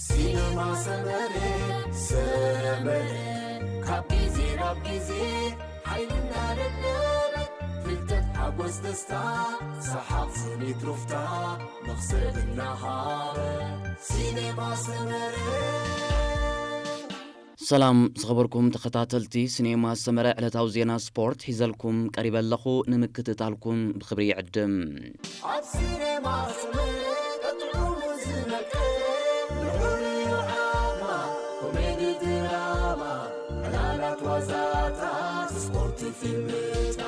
ሲነማ ሰመረ፣ ሰመረ፣ ካብ ግዜ ናብ ግዜ ሓይልና ለበበ፣ ፍልጠት፣ ሓጎስ፣ ደስታ፣ ሰሓቕ፣ ስኒት፣ ሩፍታ፣ መኽሰብ እናሃበ። ሲነማ ሰመረ። ሰላም ዝኸበርኩም ተኸታተልቲ ሲኔማ ሰመረ፣ ዕለታዊ ዜና ስፖርት ሒዘልኩም ቀሪበ ኣለኹ። ንምክትታልኩም ብኽብሪ ይዕድም። ኣብ ሲኔማ ሰመረ ቀጥዑ ዝመቀ ልዑል ዓማ፣ ኮሜዲ ድራማ፣ ዕላላት ዋዛታት፣ ስፖርት ፊልምታት።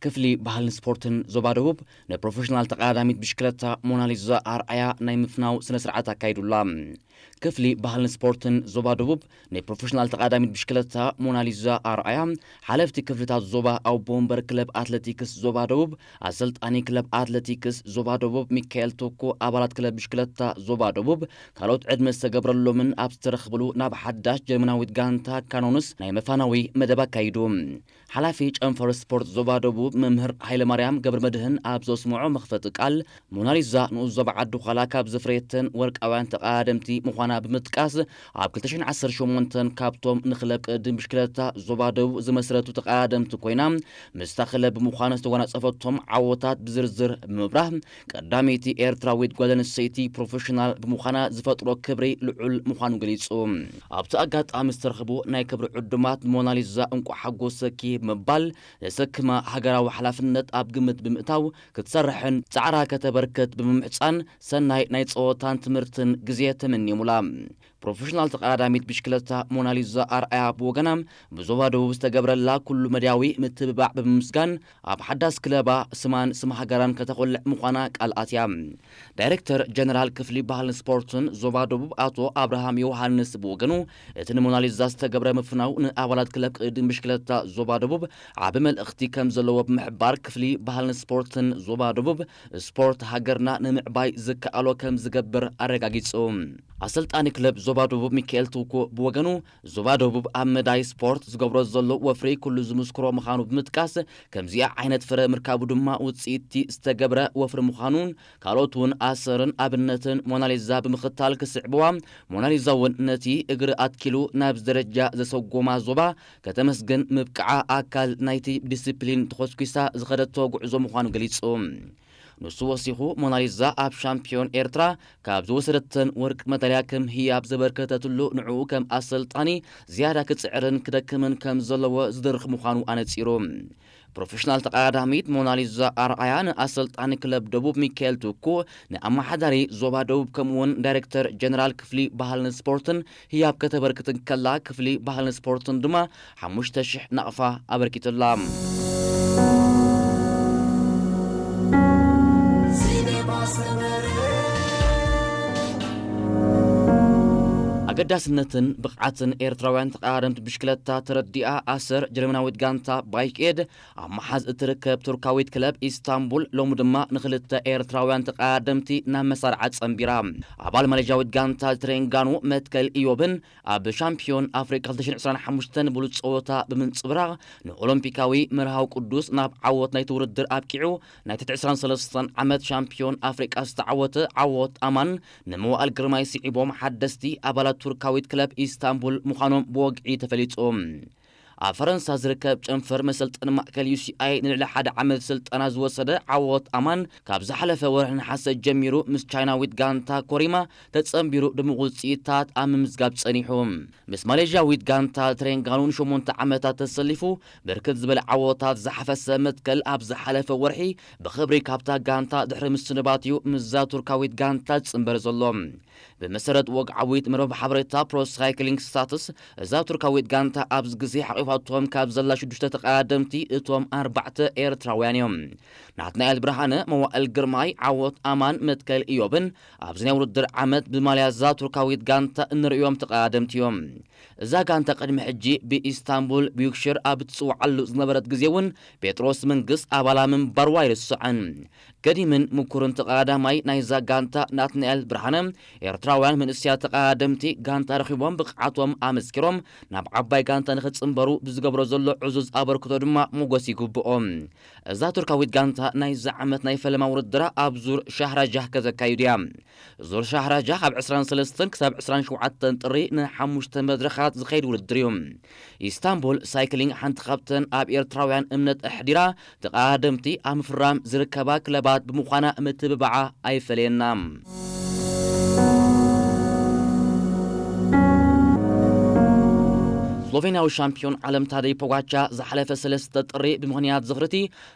ክፍሊ ባህልን ስፖርትን ዞባ ደቡብ ንፕሮፌሽናል ተቐዳዳሚት ብሽክለታ ሞናሊዛ ኣርኣያ ናይ ምፍናው ስነ ስርዓት ኣካይዱላ። ክፍሊ ባህልን ስፖርትን ዞባ ደቡብ ንፕሮፌሽናል ተቐዳዳሚት ብሽክለታ ሞናሊዛ ኣርኣያ፣ ሓለፍቲ ክፍልታት ዞባ፣ ኣቦ ወንበር ክለብ ኣትሌቲክስ ዞባ ደቡብ፣ ኣሰልጣኒ ክለብ ኣትሌቲክስ ዞባ ደቡብ ሚካኤል ቶኮ፣ ኣባላት ክለብ ብሽክለታ ዞባ ደቡብ፣ ካልኦት ዕድመ ዝተገብረሎምን ኣብ ዝተረኽብሉ ናብ ሓዳሽ ጀርመናዊት ጋንታ ካኖንስ ናይ መፋናዊ መደብ ኣካይዱ። ሓላፊ ጨንፈር ስፖርት ዞባ ደቡብ መምህር ሃይለማርያም ገብረመድህን ኣብ ዘስምዖ መኽፈቲ ቃል፣ ሞናሊዛ ንኡስ ዞባ ዓዲ ዃላ ካብ ዘፍረየተን ወርቃውያን ተቐዳደምቲ ምዃና ብምጥቃስ፣ ኣብ ክልተ ሽሕን ዓሰርተ ሸሞንተን ካብቶም ንክለብ ቅድድም ብሽክለታ ዞባ ደቡብ ዝመስረቱ ተቐዳደምቲ ኮይና፣ ምስታ ክለብ ብምዃን ዝተጎናጸፈቶም ዓወታት ብዝርዝር ብምብራህ፣ ቀዳመይቲ ኤርትራዊት ጓል ኣንስተይቲ ፕሮፌሽናል ብምዃና ዝፈጥሮ ክብሪ ልዑል ምዃኑ ገሊጹ። ኣብቲ ኣጋጣሚ ዝተረኽቡ ናይ ክብሪ ዕዱማት፣ ሞናሊዛ እንቋዕ ሓጎሰኪ ብምባል፣ ዘሰክማ ሃገራዊ ሓላፍነት ኣብ ግምት ብምእታው ክትሰርሕን ጻዕራ ከተበርክት ብምምሕጻን፣ ሰናይ ናይ ጸወታን ትምህርትን ግዜ ተመንዮሙላ። ፕሮፌሽናል ተቐዳዳሚት ብሽክለታ ሞናሊዛ ኣርኣያ ብወገና፣ ብዞባ ደቡብ ዝተገብረላ ኩሉ መዳያዊ ምትብባዕ ብምምስጋን፣ ኣብ ሓዳስ ክለባ ስማን ስም ሃገራን ከተኹልዕ ምዃና ቃል ኣትያ። ዳይሬክተር ጀነራል ክፍሊ ባህልን ስፖርትን ዞባ ደቡብ ኣቶ ኣብርሃም ዮሃንስ ብወገኑ፣ እቲ ንሞናሊዛ ዝተገብረ ምፍናው ንኣባላት ክለብ ቅድድም ብሽክለታ ዞባ ደቡብ ዓቢ መልእኽቲ ከም ዘለዎ ብምሕባር፣ ክፍሊ ባህልን ስፖርትን ዞባ ደቡብ ስፖርት ሃገርና ንምዕባይ ዝከኣሎ ከም ዝገብር ኣረጋጊጹ። ኣሰልጣኒ ክለብ ዞባ ደቡብ ሚካኤል ትውኩ ብወገኑ፣ ዞባ ደቡብ ኣብ መዳይ ስፖርት ዝገብሮ ዘሎ ወፍሪ ኩሉ ዝምስክሮ ምዃኑ ብምጥቃስ፣ ከምዚኣ ዓይነት ፍረ ምርካቡ ድማ ውጽኢት'ቲ ዝተገብረ ወፍሪ ምዃኑን፣ ካልኦት እውን ኣሰርን ኣብነትን ሞናሊዛ ብምኽታል ክስዕብዋ፣ ሞናሊዛ እውን ነቲ እግሪ ኣትኪሉ ናብዚ ደረጃ ዘሰጎማ ዞባ ከተመስግን ምብቅዓ ኣካል ናይቲ ብዲስፕሊን ተኾስኲሳ ዝኸደቶ ጉዕዞ ምዃኑ ገሊጹ። ንሱ ወሲኹ፣ ሞናሊዛ ኣብ ሻምፒዮን ኤርትራ ካብ ዝወሰደተን ወርቂ መዳልያ ከም ህያብ ዘበርከተትሉ፣ ንዕኡ ከም ኣሰልጣኒ ዝያዳ ክጽዕርን ክደክምን ከም ዘለዎ ዝድርኽ ምዃኑ ኣነጺሩ። ፕሮፌሽናል ተቐዳዳሚት ሞናሊዛ ኣርኣያ ንኣሰልጣኒ ክለብ ደቡብ ሚካኤል ትኩ፣ ንኣመሓዳሪ ዞባ ደቡብ ከምኡውን ዳይሬክተር ጀነራል ክፍሊ ባህልን ስፖርትን ህያብ ከተበርክት እንከላ፣ ክፍሊ ባህልን ስፖርትን ድማ ሓሙሽተ ሽሕ ናቕፋ ኣበርኪቱላ። ኣገዳስነትን ብቕዓትን ኤርትራውያን ተቐዳደምቲ ብሽክለታ ተረዲኣ፣ ኣሰር ጀርመናዊት ጋንታ ባይክ ኤድ ኣብ መሓዝ እትርከብ ቱርካዊት ክለብ ኢስታንቡል ሎሚ ድማ ንኽልተ ኤርትራውያን ተቐዳደምቲ ናብ መሳርዓ ጸንቢራ። ኣባል ማሌዥያዊት ጋንታ ትሬንጋኑ መትከል ኢዮብን ኣብ ሻምፒዮን ኣፍሪቃ ክልተ ሽሕን ዕስራን ሓሙሽተን ብሉጽ ጸወታ ብምንጽብራቕ ንኦሎምፒካዊ መርሃዊ ቅዱስ ናብ ዓወት ናይቲ ውድድር ኣብቂዑ። ናይ ትሕቲ ዕስራን ሰለስተን ዓመት ሻምፒዮን ኣፍሪቃ ዝተዓወተ ዓወት ኣማን ንመዋእል ግርማይ ስዒቦም ሓደስቲ ኣባላት ቱርካዊት ክለብ ኢስታንቡል ምዃኖም ብወግዒ ተፈሊጹ። ኣብ ፈረንሳ ዝርከብ ጨንፈር መሰልጠኒ ማእከል ዩ ሲ ኣይ ንልዕሊ ሓደ ዓመት ስልጠና ዝወሰደ ዓወት ኣማን፣ ካብ ዝሓለፈ ወርሒ ነሓሰ ጀሚሩ ምስ ቻይናዊት ጋንታ ኮሪማ ተጸንቢሩ ድሙቕ ውጽኢታት ኣብ ምምዝጋብ ጸኒሑ። ምስ ማሌዥያዊት ጋንታ ትሬንጋኑ ንሸሞንተ ዓመታት ተሰሊፉ ብርክት ዝበለ ዓወታት ዝሓፈሰ መትከል፣ ኣብ ዝሓለፈ ወርሒ ብኽብሪ ካብታ ጋንታ ድሕሪ ምስንባት'ዩ ምስዛ ቱርካዊት ጋንታ ዝጽንበር ዘሎ። ብመሰረት ወግዓዊት መርበብ ሓበሬታ ፕሮ ሳይክሊንግ ስታትስ፣ እዛ ቱርካዊት ጋንታ ኣብዚ ግዜ ሓቒፋቶም ካብ ዘላ ሽዱሽተ ተቐዳደምቲ እቶም ኣርባዕተ ኤርትራውያን እዮም። ናትናኤል ብርሃነ፣ መዋእል ግርማይ፣ ዓወት ኣማን፣ መትከል ኢዮብን ኣብዚ ናይ ውድድር ዓመት ብማልያ እዛ ቱርካዊት ጋንታ እንርእዮም ተቐዳደምቲ እዮም። እዛ ጋንታ ቅድሚ ሕጂ ብኢስታንቡል ቢዩክሽር ኣብ እትጽውዓሉ ዝነበረት ግዜ እውን ጴጥሮስ መንግስ ኣባላ ምንባሩ ኣይርስዕን። ገዲምን ምኩርን ተቐዳዳማይ ናይዛ ጋንታ ናትናኤል ብርሃነ፣ ኤርትራውያን መንእሰያት ተቐዳደምቲ ጋንታ ረኺቦም ብቕዓቶም ኣመስኪሮም ናብ ዓባይ ጋንታ ንኽጽንበሩ ብዝገብሮ ዘሎ ዕዙዝ ኣበርክቶ ድማ ሞጎስ ይግብኦ። እዛ ቱርካዊት ጋንታ ናይዚ ዓመት ናይ ፈለማ ውድድራ ኣብ ዙር ሻህራጃህ ከዘካይድ እያ። ዙር ሻህራጃህ ካብ ዕስራን ሰለስተን ክሳብ ዕስራን ሸውዓተን ጥሪ ንሓሙሽተ መድረኻት ዝኸይድ ውድድር እዩ። ኢስታንቡል ሳይክሊንግ ሓንቲ ካብተን ኣብ ኤርትራውያን እምነት ኣሕዲራ ተቐዳደምቲ ኣብ ምፍራም ዝርከባ ክለባት ብምዃና ምትብባዓ ኣይፈለየና። ስሎቬንያዊ ሻምፒዮን ዓለም ታደይ ፖጋቻ ዝሓለፈ ሰለስተ ጥሪ ብምኽንያት ዝኽርቲ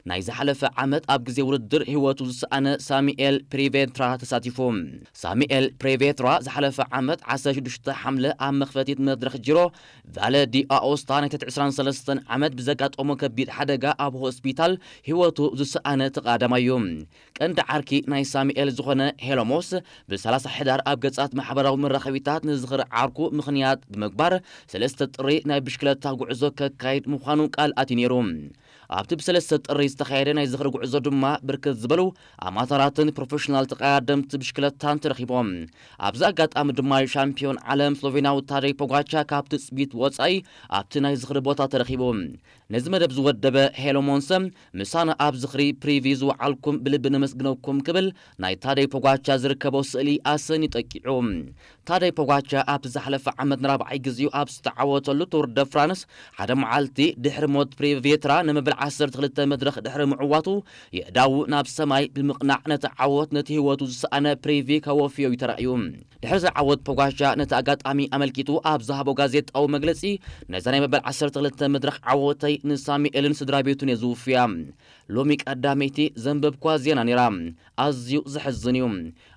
ናይ ዝሓለፈ ዓመት ኣብ ግዜ ውድድር ህይወቱ ዝሰኣነ ሳሚኤል ፕሪቬትራ ተሳቲፉ። ሳሚኤል ፕሪቬትራ ዝሓለፈ ዓመት ዓሰርተ ሽዱሽተ ሓምለ ኣብ መኽፈቲት መድረኽ ጂሮ ቫለ ዲ ኣኦስታ ናይ ትሕቲ ዕስራን ሰለስተን ዓመት ብዘጋጠሞ ከቢድ ሓደጋ ኣብ ሆስፒታል ህይወቱ ዝሰኣነ ተቐዳዳማይ እዩ። ቀንዲ ዓርኪ ናይ ሳሙኤል ዝኾነ ሄሎሞስ ብ ሰላሳ ሕዳር ኣብ ገጻት ማሕበራዊ መራኸቢታት ንዝኽሪ ዓርኩ ምኽንያት ብምግባር ሰለስተ ጥሪ ናይ ብሽክለታ ጉዕዞ ከካይድ ምዃኑ ቃል ኣትዩ ነይሩ። ኣብቲ ብ ሰለስተ ጥሪ ዝተኻየደ ናይ ዝኽሪ ጉዕዞ ድማ ብርክት ዝበሉ ኣማተራትን ፕሮፌሽናል ተቐዳደምቲ ብሽክለታን ተረኺቦም። ኣብዚ ኣጋጣሚ ድማ ሻምፒዮን ዓለም ስሎቬንያዊ ታደይ ፖጋቻ ካብ ትጽቢት ወጻኢ ኣብቲ ናይ ዝኽሪ ቦታ ተረኺቡ። ነዚ መደብ ዝወደበ ሄሎ ሞንሰ፣ "ምሳና ኣብ ዝኽሪ ፕሪቪ ዝወዓልኩም ብልቢ ነመስግነኩም" ክብል ናይ ታደይ ፖጋቻ ዝርከቦ ስእሊ ኣሰንዩ ጠቂዑ። ታደይ ፖጋቻ ኣብቲ ዝሓለፈ ዓመት ንራብዓይ ግዜኡ ኣብ ዝተዓወተሉ ቱር ደ ፍራንስ ሓደ መዓልቲ ድሕሪ ሞት ፕሪቬትራ ንመበል ዓሰርተ ክልተ መድረኽ ድሕሪ ምዕዋቱ የእዳዉ ናብ ሰማይ ብምቕናዕ ነቲ ዓወት ነቲ ህይወቱ ዝሰኣነ ፕሪቪ ከወፍዮ እዩ ተራእዩ። ድሕሪ እዚ ዓወት ፖጋቻ ነቲ ኣጋጣሚ ኣመልኪቱ ኣብ ዝሃቦ ጋዜጣዊ መግለጺ፣ "ነዛ ናይ መበል ዓሰርተ ክልተ መድረኽ ዓወተይ ንሳሙኤልን ስድራ ቤቱን እየ ዝውፍያ። ሎሚ ቀዳመይቲ ዘንበብኳ ዜና ነይራ። ኣዝዩ ዘሕዝን እዩ።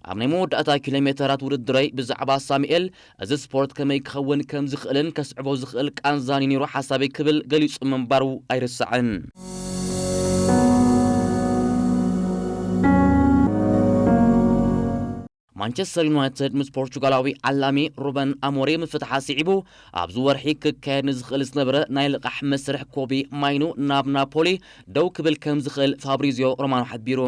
ኣብ ናይ መወዳእታ ኪሎ ሜተራት ውድድረይ ብዛዕባ ሳሙኤል፣ እዚ ስፖርት ከመይ ክኸውን ከም ዝኽእልን ከስዕቦ ዝኽእል ቃንዛን እዩ ነይሩ ሓሳበይ" ክብል ገሊጹ ምንባሩ ኣይርሳዕን። ማንቸስተር ዩናይትድ ምስ ፖርቹጋላዊ ዓላሚ ሩበን ኣሞሪም ፍትሓ ስዒቡ፣ ኣብዚ ወርሒ ክካየድ ንዝኽእል ዝነበረ ናይ ልቓሕ መስርሕ ኮቢ ማይኑ ናብ ናፖሊ ደው ክብል ከም ዝኽእል ፋብሪዚዮ ሮማኖ ሓቢሩ።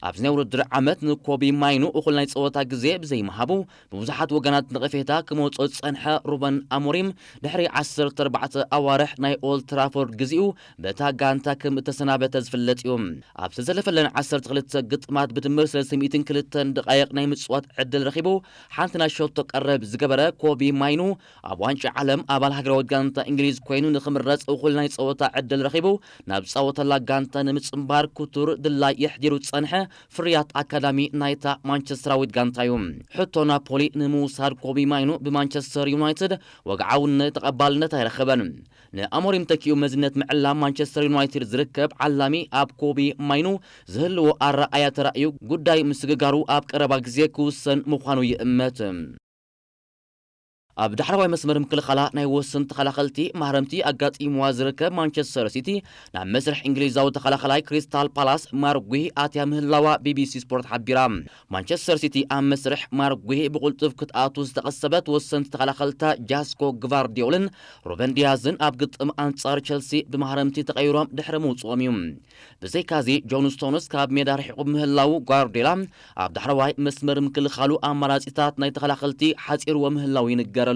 ኣብዚ ናይ ውድድር ዓመት ንኮቢ ማይኑ እኹል ናይ ጸወታ ግዜ ብዘይምሃቡ፣ ብብዙሓት ወገናት ነቐፌታ ክመጾ ዝጸንሐ ሩበን ኣሞሪም፣ ድሕሪ ዓሰርተ ኣርባዕተ ኣዋርሕ ናይ ኦልድ ትራፎርድ ግዜኡ በታ ጋንታ ከም እተሰናበተ ዝፍለጥ እዩ። ኣብ ዝተዘለፈለን ዓሰርተ ክልተ ግጥማት ብድምር ሰለስተ ሚእትን ክልተን ደቃይቕ ናይ ምጽዋት ዕድል ረኺቡ፣ ሓንቲ ናይ ሸቶ ቀረብ ዝገበረ ኮቢ ማይኑ፣ ኣብ ዋንጫ ዓለም ኣባል ሃገራዊት ጋንታ እንግሊዝ ኮይኑ ንኽምረጽ እኹል ናይ ጸወታ ዕድል ረኺቡ፣ ናብ ዝጻወተላ ጋንታ ንምጽንባር ክቱር ድላይ የሕዲሩ ዝጸንሐ ፍርያት ኣካዳሚ ናይታ ማንቸስተራዊት ጋንታ እዩ። ሕቶ ናፖሊ ንምውሳድ ኮቢ ማይኑ ብማንቸስተር ዩናይትድ ወግዓውነት ተቐባልነት ኣይረኸበን። ንኣሞሪም ተኪኡ መዝነት ምዕላም ማንቸስተር ዩናይትድ ዝርከብ ዓላሚ ኣብ ኮቢ ማይኑ ዝህልዎ ኣረኣእያ ተራእዩ ጉዳይ ምስግጋሩ ኣብ ቀረባ ግዜ ክውሰን ምዃኑ ይእመት። ኣብ ዳሕረዋይ መስመር ምክልኻላ ናይ ወሰን ተኸላኸልቲ ማህረምቲ ኣጋጢምዋ ዝርከብ ማንቸስተር ሲቲ ናብ መስርሕ እንግሊዛዊ ተኸላኸላይ ክሪስታል ፓላስ ማርክ ጉሂ ኣትያ ምህላዋ ቢቢሲ ስፖርት ሓቢራ። ማንቸስተር ሲቲ ኣብ መስርሕ ማርክ ጉሂ ብቕልጡፍ ክትኣቱ ዝተቐሰበት ወሰንቲ ተኸላኸልታ ጃስኮ ግቫርዲዮልን ሩበን ዲያዝን ኣብ ግጥም ኣንጻር ቸልሲ ብማህረምቲ ተቐይሮም ድሕሪ ምውጽኦም እዩ። ብዘይካዚ ጆን ስቶንስ ካብ ሜዳ ርሒቑ ምህላዉ ጓርዲዮላ ኣብ ዳሕረዋይ መስመር ምክልኻሉ ኣማራጺታት ናይ ተኸላኸልቲ ሓጺርዎ ምህላዉ ይንገረሉ።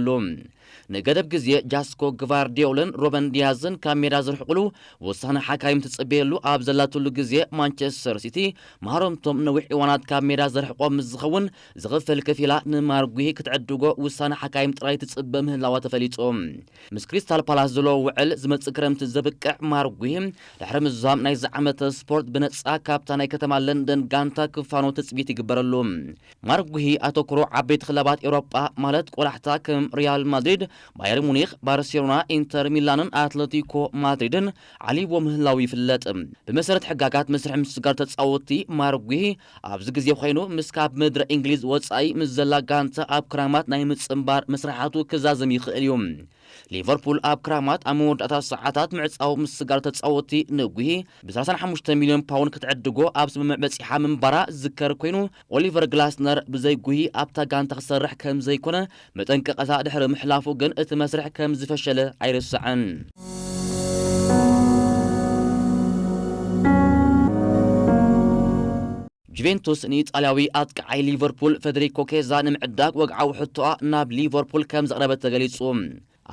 ንገደብ ግዜ ጃስኮ ግቫርዲዮልን ሩበን ዲያዝን ካብ ሜዳ ዝርሕቁሉ ውሳነ ሓካይም ትጽበየሉ ኣብ ዘላትሉ ግዜ ማንቸስተር ሲቲ ማህረምቶም ነዊሕ እዋናት ካብ ሜዳ ዘርሕቆም ምስ ዝኸውን ዝኽፈል ከፊላ ንማርጉሂ ክትዕድጎ ውሳነ ሓካይም ጥራይ ትጽበ ምህላዋ ተፈሊጡ። ምስ ክሪስታል ፓላስ ዘለዎ ውዕል ዝመጽእ ክረምቲ ዘብቅዕ ማርጉሂ ድሕሪ ምዝዛም ናይዚ ዓመተ ስፖርት ብነጻ ካብታ ናይ ከተማ ለንደን ጋንታ ክፋኖ ትጽቢት ይግበረሉ። ማርጉሂ ኣተኩሮ ዓበይቲ ክለባት ኤውሮጳ ማለት ቆላሕታ ከም ሪያል ማድሪድ፣ ባየር ሙኒክ፣ ባርሴሎና፣ ኢንተር ሚላንን ኣትለቲኮ ማድሪድን ዓሊዎ ምህላው ይፍለጥ። ብመሰረት ሕጋጋት መስርሕ ምስጋር ተጻወትቲ ማርጉሂ ኣብዚ ግዜ ኮይኑ ምስ ካብ ምድረ እንግሊዝ ወጻኢ ምስ ዘላ ጋንታ ኣብ ክራማት ናይ ምጽንባር መስርሓቱ ክዛዘም ይኽእል እዩ። ሊቨርፑል ኣብ ክራማት ኣብ መወዳእታ ሰዓታት ምዕጻው ምስጋር ተጻወትቲ ንጉሂ ብ ሰላሳ ሓሙሽተ ሚልዮን ፓውንድ ክትዕድጎ ኣብ ስምምዕ በጺሓ ምንባራ ዝዝከር ኮይኑ፣ ኦሊቨር ግላስነር ብዘይ ጉሂ ኣብታ ጋንታ ክሰርሕ ከም ዘይኮነ መጠንቀቐታ ድሕሪ ምሕላፉ ግን እቲ መስርሕ ከም ዝፈሸለ ኣይርስዕን። ጁቬንቱስ ንኢጣልያዊ ኣጥቃዓይ ሊቨርፑል ፌደሪኮ ኬዛ ንምዕዳግ ወግዓዊ ሕቶኣ ናብ ሊቨርፑል ከም ዘቕረበት ተገሊጹ።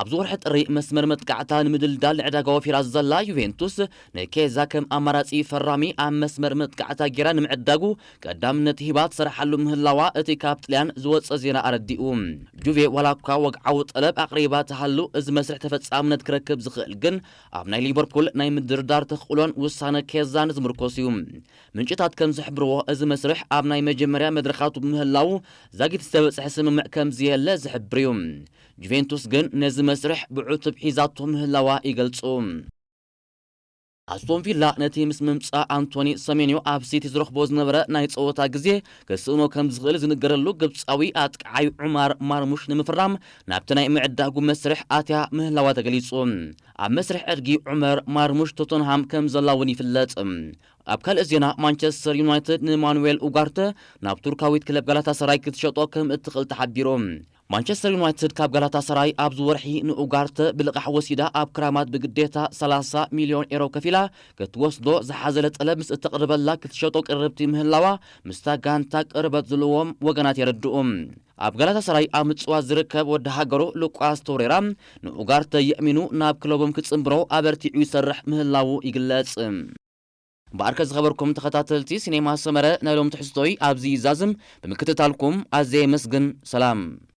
ኣብዚ ወርሒ ጥሪ መስመር መጥቃዕታ ንምድልዳል ዕዳጋ ወፊራ ዘላ ዩቬንቱስ፣ ንኬዛ ከም ኣማራጺ ፈራሚ ኣብ መስመር መጥቃዕታ ጌራ ንምዕዳጉ ቀዳምነት ሂባ ትሰርሓሉ ምህላዋ እቲ ካብ ጥልያን ዝወጸ ዜና ኣረዲኡ። ጁቬ ዋላ እኳ ወግዓዊ ጠለብ ኣቕሪባ ትሃሉ፣ እዚ መስርሕ ተፈጻምነት ክረክብ ዝኽእል ግን ኣብ ናይ ሊቨርፑል ናይ ምድርዳር ተኽእሎን ውሳነ ኬዛን ዝምርኮስ እዩ። ምንጭታት ከም ዝሕብርዎ፣ እዚ መስርሕ ኣብ ናይ መጀመርያ መድረኻቱ ብምህላዉ ዛጊት ዝተበጽሐ ስምምዕ ከም ዝየለ ዝሕብር እዩ። ጁቬንቱስ ግን ነዚ መስርሕ ብዕቱብ ሒዛቶ ምህላዋ ይገልጹ። ኣስቶን ቪላ ነቲ ምስ ምምጻእ ኣንቶኒ ሰሜንዮ ኣብ ሲቲ ዝረኽቦ ዝነበረ ናይ ጸወታ ግዜ ክስእኖ ከም ዝኽእል ዝንገረሉ ግብጻዊ ኣጥቃዓይ ዑማር ማርሙሽ ንምፍራም ናብቲ ናይ ምዕዳጉ መስርሕ ኣትያ ምህላዋ ተገሊጹ። ኣብ መስርሕ ዕድጊ ዑመር ማርሙሽ ቶተንሃም ከም ዘላ እውን ይፍለጥ። ኣብ ካልእ ዜና፣ ማንቸስተር ዩናይትድ ንማኑዌል ኡጋርተ ናብ ቱርካዊት ክለብ ጋላታ ሰራይ ክትሸጦ ከም እትኽእል ተሓቢሩ። ማንቸስተር ዩናይትድ ካብ ጋላታ ሰራይ ኣብዚ ወርሒ ንኡጋርተ ብልቓሕ ወሲዳ ኣብ ክራማት ብግዴታ ሰላሳ ሚልዮን ኤሮ ከፊላ ክትወስዶ ዝሓዘለ ጠለብ ምስ እተቕርበላ ክትሸጦ ቅርብቲ ምህላዋ ምስታ ጋንታ ቅርበት ዘለዎም ወገናት የረድኡ። ኣብ ጋላታ ሰራይ ኣብ ምጽዋት ዝርከብ ወዲ ሃገሩ ሉቃስ ቶሬራ ንኡጋርተ የእሚኑ ናብ ክለቦም ክጽንብሮ ኣበርቲዑ ይሰርሕ ምህላዉ ይግለጽ። እምበኣርከ ዝኸበርኩም ተኸታተልቲ ሲኔማ ሰመረ ናይ ሎም ትሕዝቶይ ኣብዚ ይዛዝም። ብምክትታልኩም ኣዝየ የመስግን። ሰላም።